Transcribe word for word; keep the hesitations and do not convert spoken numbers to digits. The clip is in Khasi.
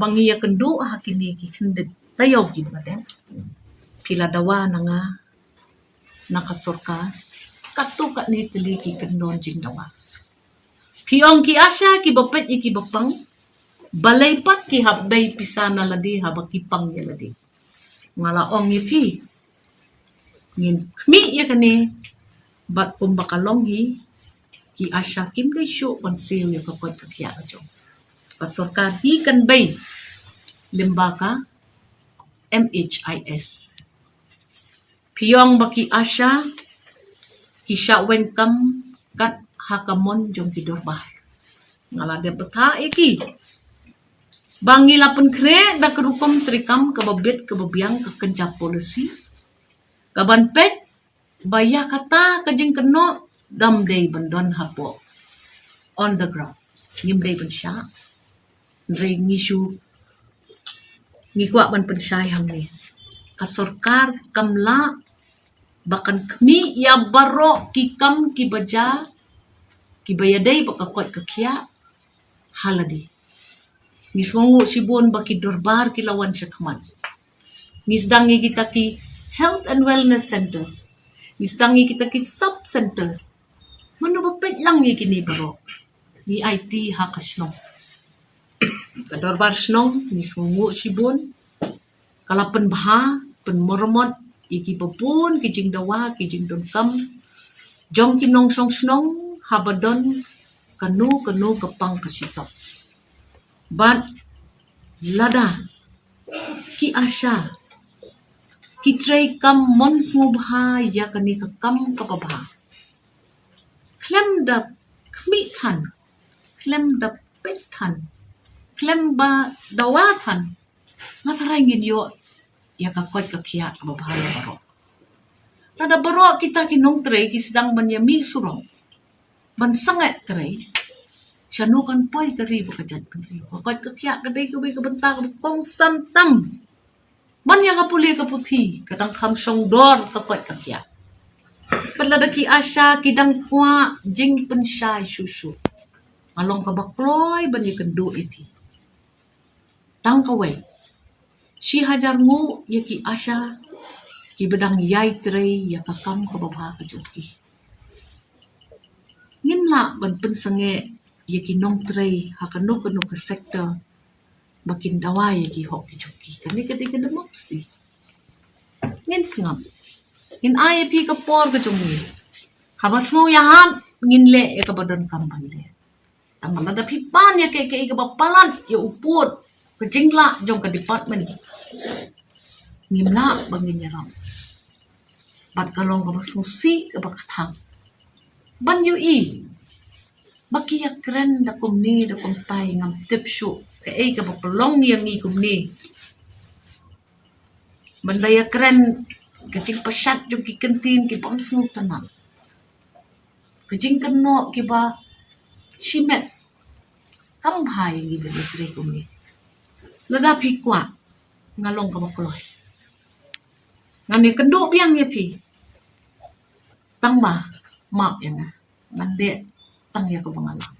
Ba ngi ïa kynduh ha kine ki khyndiat taïew ki ba dep, phi la dawa na nga, na ka sorkar, katto katne tylli ki kyndon jingdawa. Phi ong ki ASHA ki ba peit ïa ki ba pang, balei pat ki hap bei pisa na lade haba ki pang ïa lade. Nga la ong ïa phi, ngin khmih ïa kane, bad kumba ka long hi, ki ASHA kim dei shuh ban siew ïa ka koit ka khiah ka jong ka sorkar, hi kan bei lyngba ka MHIS. Phi ong ba ki ASHA ki shah weng kam kat ha ka mon jong ki dorbar. Nga la dep bthah ïa ki ba ngi la pynkhreh da ka rukom treikam kaba bit kaba biang, ka kynja policy kaban peit ba ïa kata ka jingkynnoh dam dei ban don hapoh on the ground. Ngim dei ban shah. Hynrei ngi shu, ngi kwah ban pynshai hangne, ka sorkar kam lah ba kan khmih ïa baroh ki kam ki ba jia, ki ba ïadei bad ka koit ka khiah ha lade. Ngi sngewnguh shibun ba ki dorbar ki la wan shakhmat. Ngi sdang ïa kita ki health and wellness centers, ngi sdang ïa kita ki sub centers. Mano ba peit lang ïa kine baroh? Ngi aiti ha ka shnong. Ka dorbar shnong, ngi sngewnguh shibun, ka la pynbha, pynmormot ïa ki babun ki jingdawa, ki jingdonkam jong ki nongshong shnong haba don kano kano ka pang ka shitom. Bad lada ki ASHA ki treikam mon sngewbha ïa kane ka kam kaba bha, khlem da khmih than, khlem da peit than, khlem ba dawa than, nga tharai ngin ïoh ïa ka koit ka khiah kaba bha ïa baroh. Lada baroh kita ki nongtrei ki sdang ban ïa mih surok, ban sangeh trei, shano kan poi ka ri bad ka jaitbynriew? Ka koit ka khiah ka dei kawei ka bynta kaba kongsan tam. Man ïa ka pule ka puthi ka dang kham shong dor ka koit ka khiah. Bad lada ki ASHA ki dang kwah jingpynshai shuh shuh, nga long kaba kloi ban ïakynduh ïa phi. Tang kawei, shi hajar nguh ïa ki ASHA ki ba dang ïai trei ïa ka kam kaba bha ka jong ki. Ngin lah ban pynsangeh ïa ki nongtrei ha kano kano ka sector ba kin dawa ïa ki hok ki jong ki. Kane ka dei ka democracy. Ngin sngap, ngin ai ïa phi ka por ka jong ngi. Haba sngew ïahap ngin leh ïa kaba donkam ban leh. Tang lada phi pan ïa kaei kaei kaba palat ïa u pud ka jinglah jong ka department, ngim lah ba ngin ïarap. Bad ka long kaba sngewsih kaba kthang ban ïohi ba ki ïakren da kumne da kumtai. Ngam tip shuh kaei kaba pynlong ïa ngi kumne ban da ïakren ka jingpashat jong ki kyntien ki bym sngewtynnat, ka jingkynnoh kiba shimet. Kam bha ïa ngi ban ïatrei kumne. Lada phi kwah, nga long kaba kloi, ngan ïakynduh biang ïa phi. Tang ba map ïa nga, ngan leh tang ïa kaba nga lah.